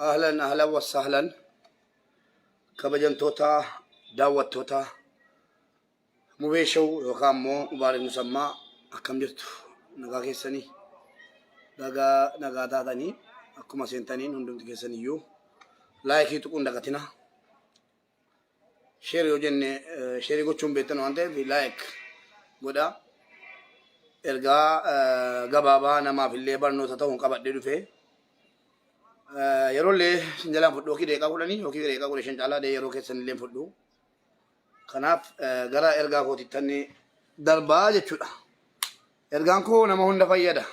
Ahlan ahlan wasahlan kabajamtoota daawwattoota Mubee Show yookaan immoo Mubaarik Musammaa, akkam jirtu? Nagaa keessanii? Nagaa nagaa taatanii? Akkuma seentaniin hundumti keessan iyyuu like tuquun dagatina. Share yoo jenne share gochuun beektan waan ta'eef like godha. Ergaa gabaabaa namaaf illee barnoota ta'uun qabadhee dhufe. Yeroo illee isin jalaan fudhu, yookiin daqiiqaa 10 yookiin daqiiqaa 15 caalaa yeroo keessan illee fudhu. Kanaaf gara ergaa kootittan darbaa jechuudha. Ergaan koo nama hunda fayyada.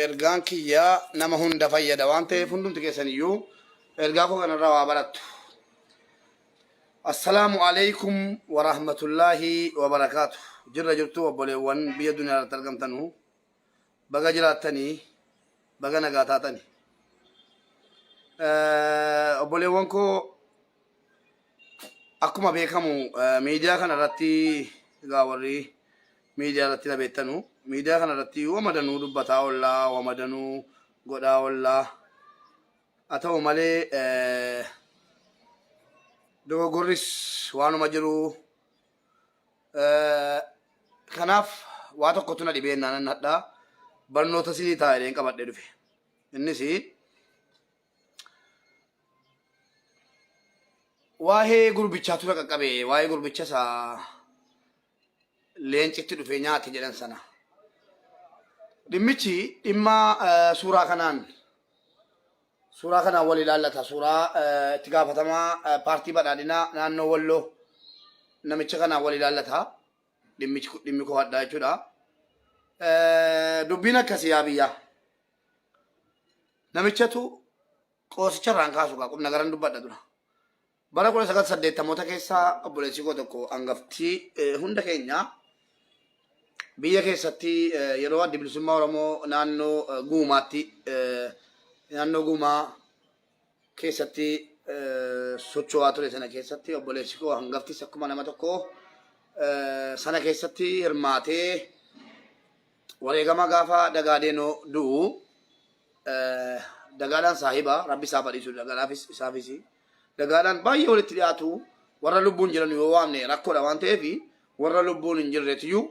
Ergaan kiyyaa nama hunda fayyada waan ta'eef hundumti keessan iyyuu ergaa koo kanarraa waa barattu. Assalaamu alaikum wa rahmatullaahi wa barakaatu. Jirra jirtu obboleewwan biyya duniyaa irratti argamtanu, baga jiraattanii, baga nagaa taatani. Obboleewwan koo, akkuma beekamu miidiyaa kana irratti egaa warri miidiyaa irratti na beektanu, miidiyaa kana irratti wamadanuu dubbataa oollaa, wamadanuu godhaa oollaa. Haa ta'u malee dogoggorris waanuma jiru. Kanaaf waa tokkotu na dhibee naan hadhaa barnoota sinii ta'a jedheen qabadhee dhufe. Innis waa'ee gurbichaatu na qaqqabe, waa'ee gurbicha isaa leencitti dhufee nyaate jedhan sana. Dhimmichi dhimma suuraa kanaan wal ilaallata. Suuraa itti gaafatamaa paartii badhaadhinaa naannoo Walloo namicha kanaan wal ilaallata. Dhimmichi dhimmi koo hadhaa jechuudha. Dubbiin akkasii yaa biyyaa. Namichatu qoosicha irraan kaasu gaa qubna garan dubbadha dura. Bara 1980moota keessa obboleessi koo tokko hangaftii hunda keenya biyya keessatti yeroo Addi Bilisummaa Oromoo naannoo Guumaatti, naannoo Guumaa keessatti socho'aa ture sana keessatti, obboleessi koo hangaftis akkuma nama tokko sana keessatti hirmaatee wareegama gaafa Dagaa Deenoo du'u, Dagaadhaan saahiba, rabbi isaa badhiisu, Dagaadhaafis isaafis. Dagaadhaan baay'ee walitti dhiyaatu. Warra lubbuun jiran yoo waamne rakkoodha waan ta'eef, warra lubbuun hin jirretiyyuu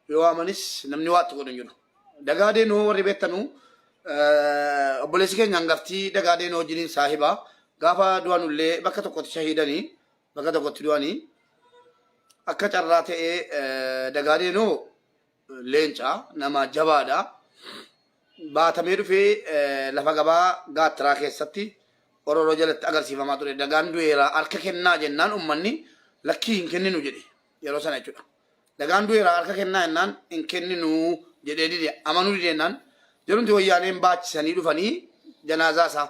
yoo waamanis namni waatti godhu hin jiru. Dagaa Deenoo warri beektanu, obboleessi keenya hangaftii Dagaa Deenoo wajjiniin saahiba. Gaafa du'anullee bakka tokkotti shahiidanii, bakka tokkotti du'anii. Akka carraa ta'ee Dagaa Deenoo leenca nama jabaadha. Baatamee dhufee lafa gabaa Gaattiraa keessatti ororoo jalatti agarsiifamaa ture. Dagaan du'eera, harka kennaa jennaan uummanni lakkii hin kenninu jedhe yeroo sana jechuudha. Dagaan du'eera, harka kennaa jennaan hin kenninu jedhee dide, amanuu dide jennaan jedhumti wayyaaneen baachisanii dhufanii janaazaa isaa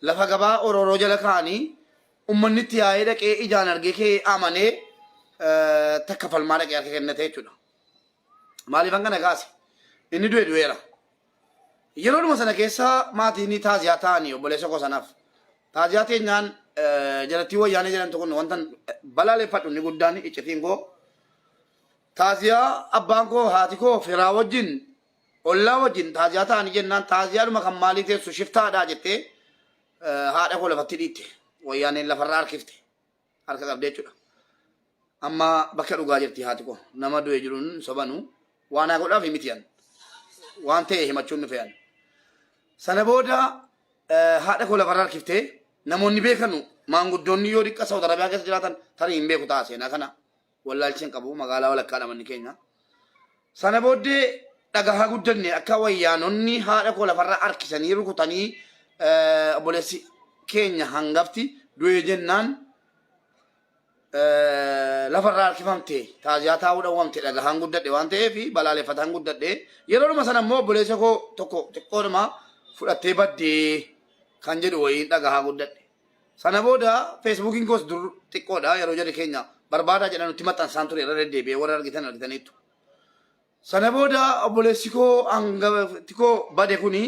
lafa gabaa ororoo jala kaa'anii, uummanni itti yaa'ee dhaqee ijaan argee kee amanee takka falmaa dhaqee harka kennate jechuudha. Maaliifan kana kaase? Inni du'e du'eera. Yeroodhuma sana keessa maatiin taaziyaa ta'anii obboleessa koo sanaaf. Taaziyaa teenyaan jalattii wayyaanee jedhamtu kun wanta balaaleffadhu inni guddaan iccitiin koo. Taaziyaa abbaan koo, haati koo firaa wajjin, ollaa wajjin taaziyaa ta'anii jennaan, taaziyaadhuma kan maalii teessu shiftaadhaa jettee haadha koo lafatti dhiitte. Wayyaaneen lafarraa harkifte. Harka qabdee jechuudha. Amma bakka dhugaa jirti haati koo. Nama du'e jiruun sobanu waan haa godhaaf miti an. Waan ta'e himachuun dhufe an. Sana booda haadha koo lafarra harkiftee, namoonni beekanu maanguddoonni yoo dhiqqa Saawud Arabiyaa keessa jiraatan tarii hin beeku ta'a seenaa kana, wallaalcha hin qabu, magaalaa walakkaadha manni keenya. Sana booddee dhagahaa guddanne akka wayyaanonni haadha koo lafarra harkisanii rukutanii, obboleessi keenya hangafti du'ee jennaan lafarraa harkifamte, taaziyaa taa'uu dhawwamte dhagahaan guddadhe waan ta'eef balaaleffataan guddadhe. Yeroodhuma sana immoo obboleessa koo tokko xiqqoodhuma fudhattee baddee kan jedhu wayiin dhagahaa guddadhe. Sana booda feesbuukiin koos dur xiqqoodha, yeroo jarri keenya barbaadaa jedhan nutti maxxansaan ture irra deddeebi'ee, warra argitan argitaniittu. Sana booda obboleessi koo hangafti koo bade kuni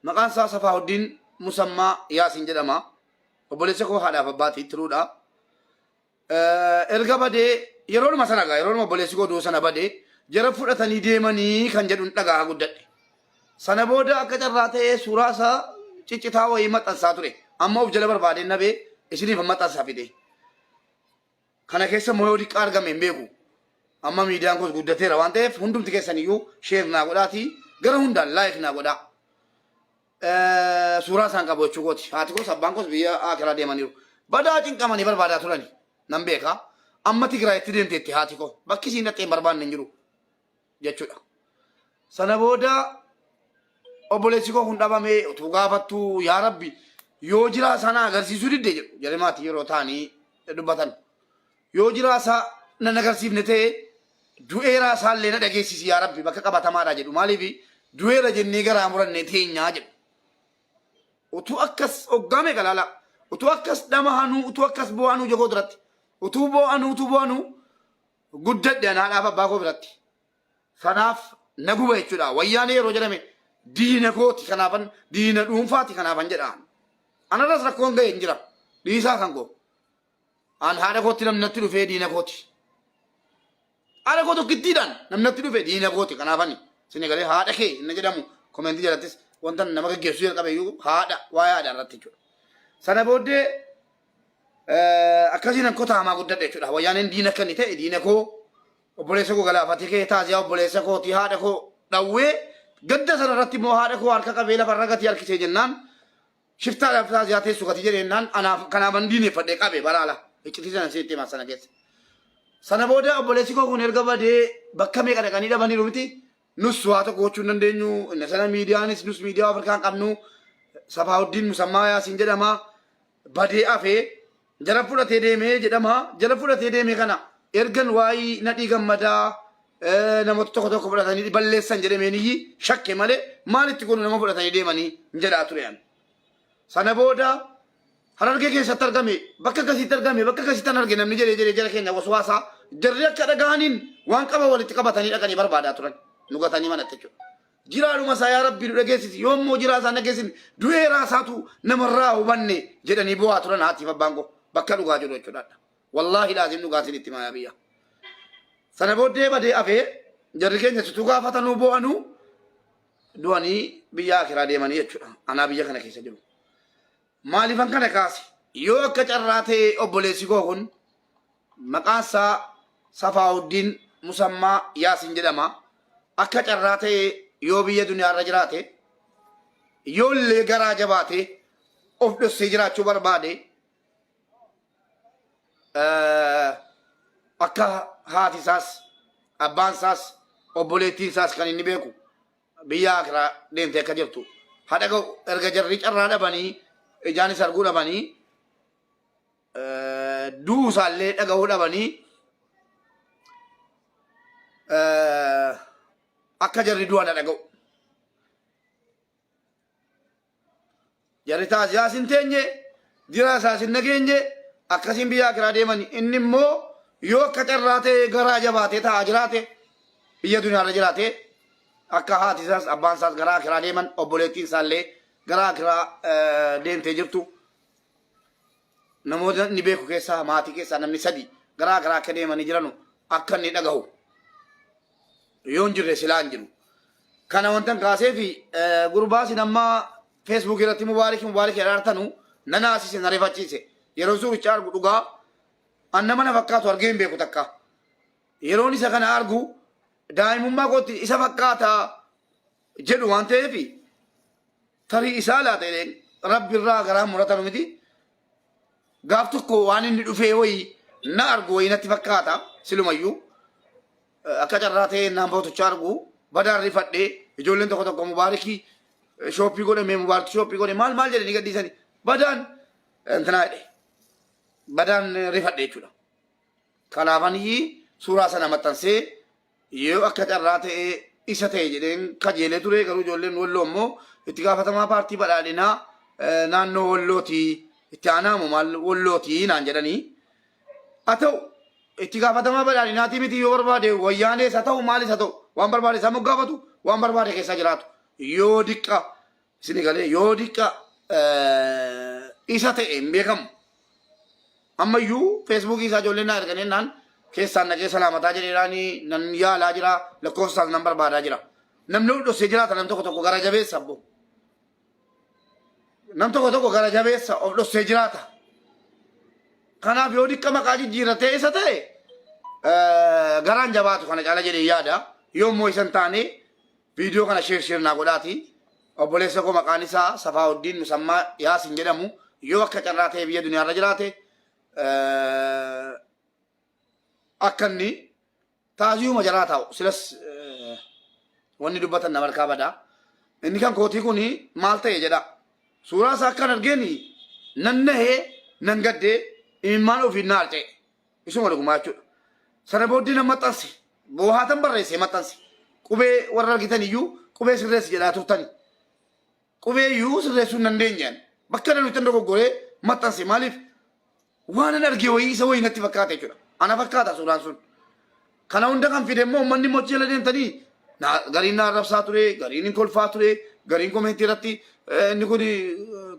maqaan isaa Safaahuddiin Musammaa Yaasiin jedhama. Obboleessa koo haadhaaf abbaatii tiruudha. Erga badee yeroodhuma sana gaa, yeroodhuma obboleessi koo du'u sana badee jara fudhatanii deemanii kan jedhuun dhagahaa guddadhe. Sana booda akka carraa ta'ee suuraa isaa ciccitaa wayii maxxansaa ture. Amma of jala barbaadeen dhabee isiniif maxxansaa fide. Kana keessa immoo yoo diqqaa argame hin beeku. Amma miidiyaan koos guddateera waan ta'eef hundumti keessan iyyuu share naa godhaatii gara hundaan like naa godhaa. Suuraa isaan qabu jechuu kooti. Haati koos abbaan koos biyya akiraa deemaniiru. Badaa cinqamanii barbaadaa turani. Nan beeka. Amma Tigraayitti deemteetti haati koo. Bakki isiin dhaqxee hin barbaanne hin jiru jechuudha. Sana booda obboleessi koo kun dhabame utuu gaafattu yaa Rabbi yoo jiraa sana agarsiisuu didde jedhu jarri maatii yeroo ta'anii dubbatan. Yoo jiraa isaa nan agarsiifne ta'e du'eeraa isaallee na dhageessisi yaa Rabbi bakka qabatamaadha jedhu maaliif du'eera jennee garaa murannee teenyaa jedhu. Utuu akkas hoggaa meeqa laala utuu akkas dhamahanuu utuu akkas boo'anuu jogoo duratti utuu boo'anuu utuu boo'anuu guddadhe an haadhaaf abbaa koo biratti. Kanaaf na guba jechuudha. Wayyaanee yeroo jedhame diina kooti kanaafan diina dhuunfaati kanaafan jedha. Anarras rakkoon ga'e hin jira. Dhiisaa kan koo. An haadha kootti namni natti dhufee diina kooti. Haadha koo tokkittiidhaan namni natti dhufe diina kooti kanaafani. Isin galee haadha kee inni jedhamu komentii jalattis wanta nama gaggeessuu jalqabe iyyuu haadha waa'ee haadha irratti jechuudha. Sana booddee akkasiin an kotaamaa guddadhe jechuudha. Wayyaaneen diina akka inni ta'e diina koo obboleessa koo galaafatee kee taaziyaa obboleessa kootii haadha koo dhawwee gadda sana irratti immoo haadha koo harka qabee lafa irra gatii harkisee jennaan shiftaadhaaf taaziyaa teessu gatii jedhee jennaan anaaf kanaafan diineffadhee qabe baraala iccitii sana sitti himaa sana keessa. Sana booda obboleessi koo kun erga badee bakka meeqa dhaqanii dhabaniiru miti nus waa tokko gochuu hin dandeenyu inni sana miidiyaanis nus miidiyaa Afrikaan qabnu Safaawuddiin Musammaa Yaasiin jedhama badee hafee jara fudhatee deemee jedhama jara fudhatee deemee kana ergan waayii nadhii gammadaa namoota tokko tokko fudhatanii balleessan jedhameeniyyi shakke malee maalitti kun nama fudhatanii deemanii hin jedhaa ture ani. Sana booda Harargee keessatti argame bakka akkasiitti argame bakka akkasiitti an arge namni jedhee jedhee jara keenya waswaasaa jarri akka dhaga'aniin waan qaba walitti qabatanii dhaqanii barbaadaa turan nu gatanii manatti jechuudha. Jiraadhuma isaa yaa Rabbi nu dhageessisi yoo immoo jiraa isaa dhageessisne du'eeraa isaatu namarraa hubanne jedhanii bu'aa turan haatiif abbaan koo bakka dhugaa jiru jechuudha. Wallaahi laazim dhugaatiin itti maayaa biyya. Sana booddee badee hafee jarri keenya situu gaafatanuu bo'anuu du'anii biyya akiraa deemanii jechuudha. Anaa biyya kana keessa jiru. Maaliifan kana kaase? Yoo akka carraa ta'e obboleessi koo kun maqaan isaa Safaawuddiin Musammaa Yaasin jedhama. Akka carraa ta'e yoo biyya duniyaarra jiraate yoo illee garaa jabaate of dhossee jiraachuu barbaade akka haati isaas abbaan isaas obboleettiin isaas kan inni beeku biyya akiraa deemtee akka jirtu haa dhaga'u erga jarri carraa dhabanii ijaanis arguu dhabanii du'uu isaallee dhaga'uu dhabanii akka jarri du'an haa dhaga'u. Jarri taaziyaas hin teenye, jiraa isaas hin nageenye, akkasiin biyya akiraa deemani. Inni immoo yoo akka carraa ta'e garaa jabaatee taa'aa jiraate, biyya duniyaarra jiraate, akka haati isaas abbaan isaas garaa akiraa deeman, obboleettiin isaallee garaa akiraa deemtee jirtu. Namoota inni beeku keessaa maatii keessaa namni sadi garaa akiraa akka deemanii jiranu akka inni dhagahu. Yoo hin jirre silaa hin jiru. Kana wantan kaasee fi gurbaa isin amma Facebook irratti mubaarik mubaarik jedhaa jirtanu na naasise na rifachiise. Yeroo suuricha argu dhugaa an nama na fakkaatu argee hin beeku takka. Yeroon isa kana argu daa'imummaa kootti isa fakkaata jedhu waan ta'eef tarii isaa laata jedheen rabbi irraa garaa muratanu miti. Gaaf tokko waan inni dhufee wayii na argu wayii natti fakkaata silumayyuu. Akka carraa ta'ee naan booticha argu badaan rifadhee ijoolleen tokko tokko mubaarikii shooppii godhame mubaarikii shooppii godhe maal maal jedhanii gadhiisanii badaan intinaa jedhe badaan rifadhe jechuudha. Kanaafanii suuraa sana maxxansee yoo akka carraa ta'ee isa ta'e jedheen kajeelee ture garuu ijoolleen walloo immoo itti gaafatamaa paartii badhaadhinaa naannoo wallootii itti aanaamu maal wallootii naan jedhanii haa ta'u itti gaafatamaa badhaadhinaatii miti yoo barbaade wayyaanees haa ta'u maalis haa ta'u waan barbaade isaa moggaafatu waan barbaade keessa jiraatu yoo diqqa isin galee yoo diqqa isa ta'e hin beekamu. Ammayyuu feesbuukii isaa ijoolleen naa erganii naan keessaan naqee salaamataa jedheeraanii nan yaalaa jira lakkoofsa isaas nan barbaadaa jira. Namni of dhossee jiraata nam tokko tokko gara jabeessa abbo. Nam tokko tokko gara jabeessa of dhossee jiraata. Kanaaf yoo diqqa maqaa jijjiirratee isa ta'e garaan jabaatu kana caala jedhee yaada. Yoo immoo isa hin taane viidiyoo kana sheer sheer naa godhaati. Obboleessa koo maqaan isaa Safaawuddiin Musammaa Yaasin jedhamu yoo akka carraa ta'e biyya duniyaarra jiraate akka inni taasisuma jaraa taa'u silas wanni dubbatan nama harkaa badaa. Inni kan kootii kun maal ta'e jedha. Suuraa isaa akkan argeen nan nahee nan gaddee imimmaan ofiin na harca'e. Isuma dhugumaa jechuudha. Sana booddee nan maxxanse. Boohaatan barreessee maxxanse. Qubee warra argitan iyyuu qubee sirreessi jedhaa turtani. Qubee iyyuu sirreessuu hin dandeenye ani. Bakka danuutti dogoggoree maxxanse maaliif waan an arge wayii isa wayii natti fakkaata jechuudha. Ana fakkaata suuraan sun. Kana hunda kan fide immoo uummanni immoo achi jala deemtanii gariin na arrabsaa ture, gariin hin kolfaa ture, gariin komentii irratti inni kun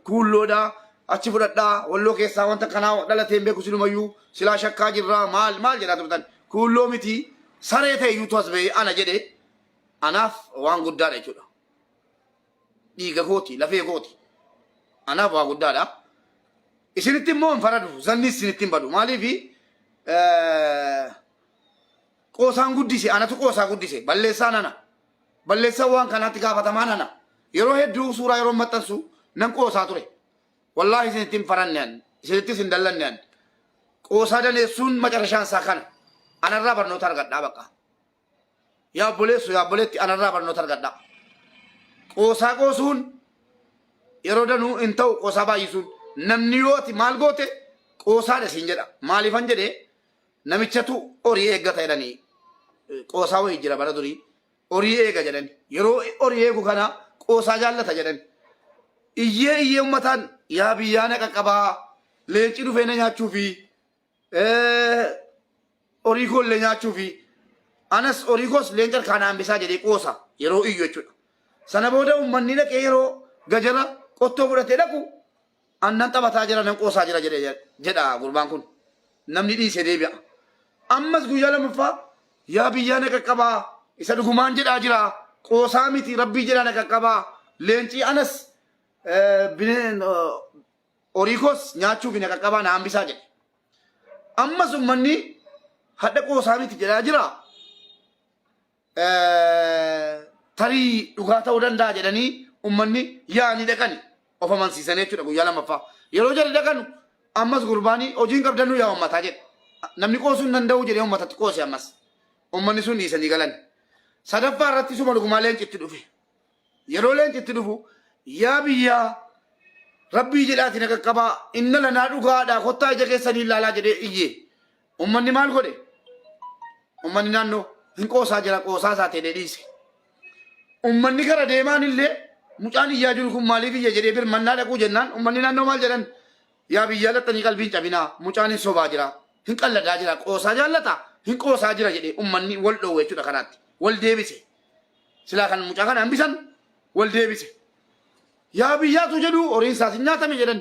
kuulloodha, achi fudhadhaa, walloo keessaa wanta kanaa dhalatee hin beeku silumayyuu, silaa shakkaa jirraa maal maal jedhaa turtan. Kuulloo miti saree ta'e iyyuu as ba'ee ana jedhe anaaf waan guddaadha jechuudha. Dhiiga kooti, lafee kooti. Anaaf waa guddaadha. Isinitti immoo hin faradu, zanni isinitti hin badu. Maaliif qoosaan guddise, anatu qoosaa guddise, balleessaan ana. Balleessaan waan kanaatti gaafatamaan ana. Yeroo hedduu suuraa yeroo maxxansu nan qoosaa ture. Wallaahi isinitti hin faranne an, isinittis hin dallanne an. Qoosaa daneessuun macarashaan isaa kana. Anarraa barnoota argadhaa bakka. Yaa obboleesso yaa obboleetti anarraa barnoota argadhaa. Qoosaa qoosuun yeroo danuu hin ta'u qoosaa baay'isuun namni yoo ati maal goote qoosaadha siin jedha. Maaliifan jedhee namichatu horii eeggata jedhanii qoosaa wayii jira bara durii horii eega jedhani yeroo horii eegu kana qoosaa jaallata jedhani. Iyyee iyyee ummataan yaa biyyaa na qaqqabaa leenci dhufee na nyaachuufi horii koo illee nyaachuufi anas horii koos leenca harkaa na hambisaa jedhee qoosa yeroo iyyu jechuudha. Sana booda uummanni dhaqee yeroo gajara qottoo fudhatee dhaqu annan taphataa jira nan qoosaa jira jedhe jedha gurbaan kun. Namni dhiisee deebi'a. Ammas guyyaa lammaffaa yaa biyyaa na qaqqabaa isa dhugumaan jedhaa jira qoosaa miti rabbii jedhaa na qaqqabaa leencii anas Horii koos nyaachuufi na qaqqabaa na hambisaa jedhe. Ammas ummanni hadha qoosaa miti jedhaa jira. Tarii dhugaa ta'uu danda'a jedhanii ummanni yaa'anii dhaqani of amansiisanii jechuudha guyyaa lammaffaa. Yeroo jarri dhaqanu ammas gurbaanii hojiin qabdanuu yaa ummataa jedhe. Namni qoosuu hin danda'u jedhee ummatatti qoose ammas. Ummanni sun dhiisanii galan. Sadaffaa irratti suma dhugumaa leenci itti dhufe. Yeroo leenci itti dhufu yaa biyyaa rabbii jedhaati na qaqqabaa inna lanaa dhugaadha kottaa ija keessanii ilaalaa jedhee iyye. Ummanni maal godhe? Ummanni naannoo hin qoosaa jira qoosaa isaa ta'ee dhiise. Ummanni kara deemaan illee mucaan iyyaa jiru kun maaliif iyya jedhee birmannaa dhaquu jennaan ummanni naannoo maal jedhan yaa biyyaa dhaqxanii qalbii hin cabinaa mucaan hin sobaa jira hin qalladaa jira qoosaa jaallata hin qoosaa jira jedhee ummanni wal dhoowwe jechuudha karaatti wal deebise. Silaa kan mucaa kana hambisan wal deebise. Yaa biyyaatu jedhu horiin isaas hin nyaatame jedhan.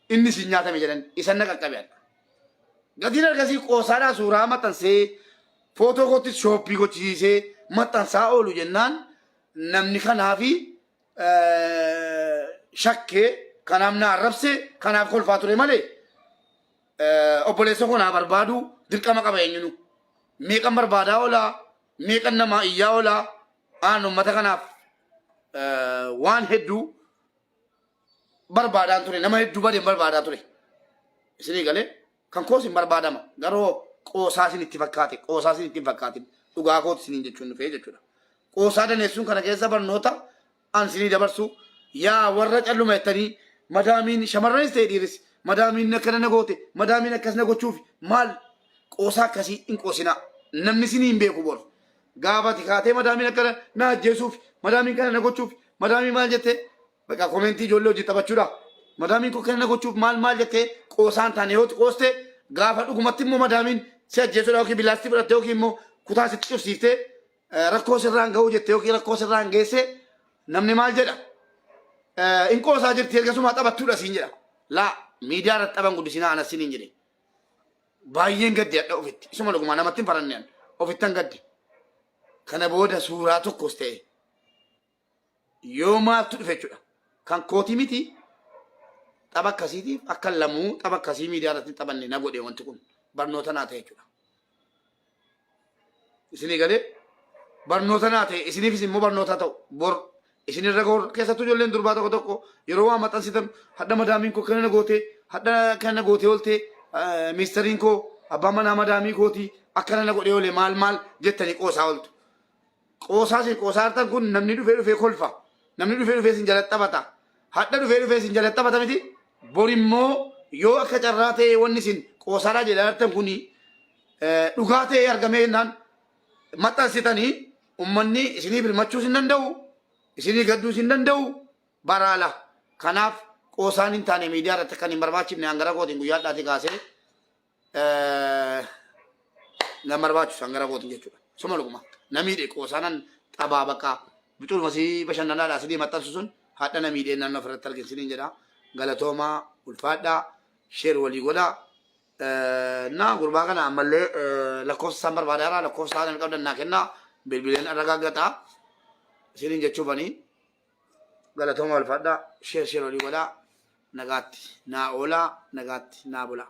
Innis hin nyaatame jedhan. Isan na qaqqabe akka. Gatiin ergasii qoosaadhaa suuraa maxxansee footoo kootti shooppii gochisiisee maxxansaa oolu jennaan namni kanaafi shakkee kanaaf na arrabse kanaaf kolfaa ture malee obboleessa koo naa barbaadu dirqama qaba eenyunu. Meeqan barbaadaa oolaa meeqan namaa iyyaa oolaa aan uummata kanaaf waan hedduu barbaadaan ture nama hedduu badeen barbaadaa ture. Isinii galee kan koos hin barbaadama garuu qoosaa isin itti fakkaate qoosaa isin itti hin fakkaatin dhugaa kooti isiniin jechuun dhufee jechuudha. Qoosaa daneessuun kana keessa barnoota an isinii dabarsu yaa warra calluma jettanii madaamiin shamarranis ta'e dhiiris madaamiin akkana na goote madaamiin akkas na gochuuf maal qoosaa akkasii hin qoosinaa namni isinii hin beeku bor gaafa ati kaatee madaamiin akkana na ajjeesuuf madaamiin kana na gochuuf madaamiin maal jettee bakka komentii ijoollee hojii taphachuudha madaamiin koo kana na gochuuf maal maal jettee qoosaan taane yoo qooste gaafa dhugumatti immoo madaamiin si ajjeesuudha yookiin bilaastii fudhatte yookiin immoo kutaa sitti cufsiiftee rakkoo sirraan ga'uu jette yookiin rakkoo sirraan geesse namni maal jedha? In qoosaa jirti ergasumaa taphattuudha siin jedha. Laa miidiyaa irratti taphan guddisinaa anas siniin jedhe. Baay'een gadde hadha ofitti. Isuma dhugumaa namatti hin faranne an. Ofittan gadde. Kana booda suuraa tokkos ta'e Yoo maaltu dhufe jechuudha. Kan kootii miti tapha akkasiitiif akka lamuu tapha akkasii miidiyaa irratti hin taphanne na godhe wanti kun barnoota naa ta'e jechuudha. Isinii galee barnoota naa ta'e isiniifis immoo barnoota ta'u bor isinirra goor keessattuu ijoolleen durbaa tokko tokko yeroo waa maxxansitan hadha madaamiin koo kana na gootee hadha kana na gootee ooltee miistariin koo abbaan manaa madaamii kootii akkana na godhee oole maal maal jettanii qoosaa ooltu. Qoosaa isin qoosaa jirtan kun namni dhufee dhufee kolfa. Namni dhufee dhufee isin jalatti taphata. Hadha dhufee dhufee isin jalatti taphata miti. Bor immoo yoo akka carraa ta'e wanni isin qoosaadhaa jedhaa jirtan kun dhugaa ta'ee argamee jennaan maxxansitanii ummanni isinii birmachuus hin danda'u, isinii gadduus hin danda'u baraala. Kanaaf qoosaan hin taane miidiyaa irratti kan hin barbaachifne hangara kootiin guyyaa hadhaati kaasee nan barbaachisu hangara kootiin jechuudha. Suma dhuguma na miidhe qoosaanan xabaa bakka biculuma si bashannanaadhaa sidii maxxansu sun hadha na miidhee naannoo ofirratti argin siniin jedha. Galatoomaa ulfaadhaa sheer walii godhaa. Na gurbaa kana ammallee lakkoofsa isaan barbaadaa lakkoofsa isaan qabdan naa kennaa bilbileen arragaaggataa isiniin jechuufanii. Galatooma ulfaadhaa sheer sheer olii godhaa nagaatti naa oolaa nagaatti naa bulaa.